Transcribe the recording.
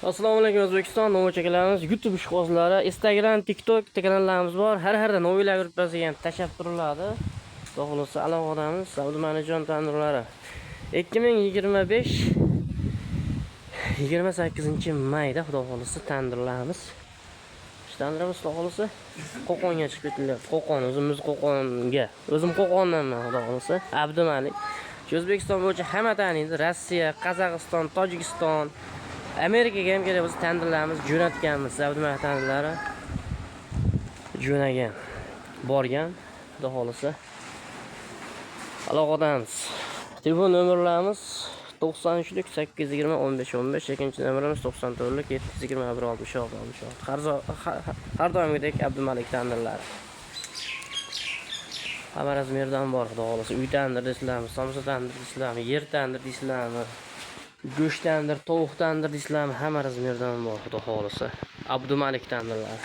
Assalomu alaykum, O'zbekiston novchaklarimiz, YouTube ishqibozlari, Instagram, TikTok kanallarimiz bor. Har harda noviylar gruppasiga ham tashlab turiladi. Xudo xohlasa, aloqadamiz. Abdumanijon tandirlari. 2025 28 mayda, Xudo xohlasa, tandirlarimiz. Shu tandirimiz, Xudo xohlasa, Qo'qonga chiqib ketilyapti. Qo'qon, o'zimiz Qo'qonga. O'zim Qo'qondanman, Xudo xohlasa. Abdumalik. Shu O'zbekiston bo'yicha hamma taniydi. Rossiya, Qozog'iston, Tojikiston, Amerikaga ham kerak bo'lsa, tandirlarimiz jo'natganmiz. Abdumalik tandirlari jo'nagan. Borgan, Xudo xohlasa. Aloqadamiz. Telefon nomerlarimiz 93lik 820 15 15, ikkinchi nomerimiz 94lik 721 66 66. Har doimgidek Abdumalik tandirlari. Hamma razmerdan bor, Xudo xohlasa. Uy tandir deysizlarmi, somsa tandir deysizlarmi, yer tandir deysizlarmi, go'sht tandir, tovuq tandir deysizlarmi, hamma razmerdan bor, Xudo xohlasa. Abdumalik tandirlari.